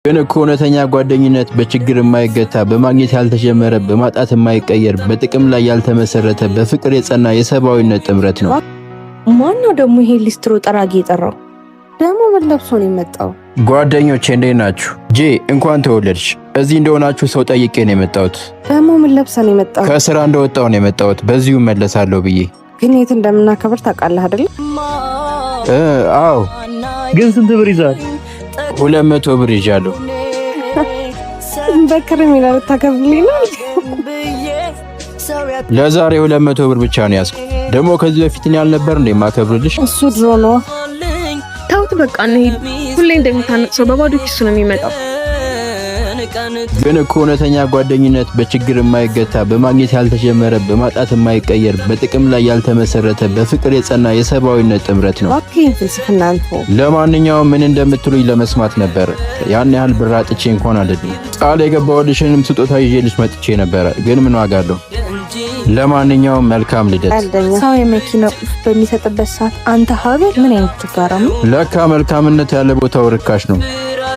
ግን እኮ እውነተኛ ጓደኝነት በችግር የማይገታ፣ በማግኘት ያልተጀመረ፣ በማጣት የማይቀየር፣ በጥቅም ላይ ያልተመሰረተ፣ በፍቅር የጸና የሰብአዊነት ጥምረት ነው። ማን ነው ደግሞ ይሄ ሊስትሮ ጠራጊ የጠራው? ደግሞ ምን ለብሶ ነው የመጣው? ጓደኞቼ እንዴት ናችሁ? ጄ እንኳን ተወለድሽ። እዚህ እንደሆናችሁ ሰው ጠይቄ ነው የመጣሁት። ደግሞ ምን ለብሰህ ነው የመጣው? ከስራ እንደወጣሁ ነው የመጣሁት። በዚሁ መለሳለሁ ብዬ። ግን የት እንደምናከብር ታውቃለህ አይደል? አዎ። ግን ስንት ብር ይዘሃል? 200 ብር ይዣለሁ። በከረሜላ ልታከብርልኝ ነው? ለዛሬ 200 ብር ብቻ ነው ያዝኩት። ደግሞ ከዚህ በፊት እኔ አልነበር እንዴ የማከብርልሽ? እሱ ድሮ ነው። ተውት በቃ እንሂድ። ሁሌ እንደሚታነቅ ሰው በባዶ ኪሱ ነው የሚመጣው። ግን እኮ እውነተኛ ጓደኝነት በችግር የማይገታ፣ በማግኘት ያልተጀመረ፣ በማጣት የማይቀየር፣ በጥቅም ላይ ያልተመሰረተ፣ በፍቅር የጸና የሰብአዊነት ጥምረት ነው። እባክህ ፍልስፍና አንተ። ለማንኛውም ምን እንደምትሉኝ ለመስማት ነበር። ያን ያህል ብር አጥቼ እንኳን አይደለም። ቃል የገባሁልሽንም ስጦታ ይዤልሽ መጥቼ ነበረ፣ ግን ምን ዋጋ አለው? ለማንኛውም መልካም ልደት። ቀልደኛ። ሰው የመኪና ቁልፍ በሚሰጥበት ሰዓት አንተ ሀብል ምን አይነት ችጋራም ነው? ለካ መልካምነት ያለ ቦታው ርካሽ ነው።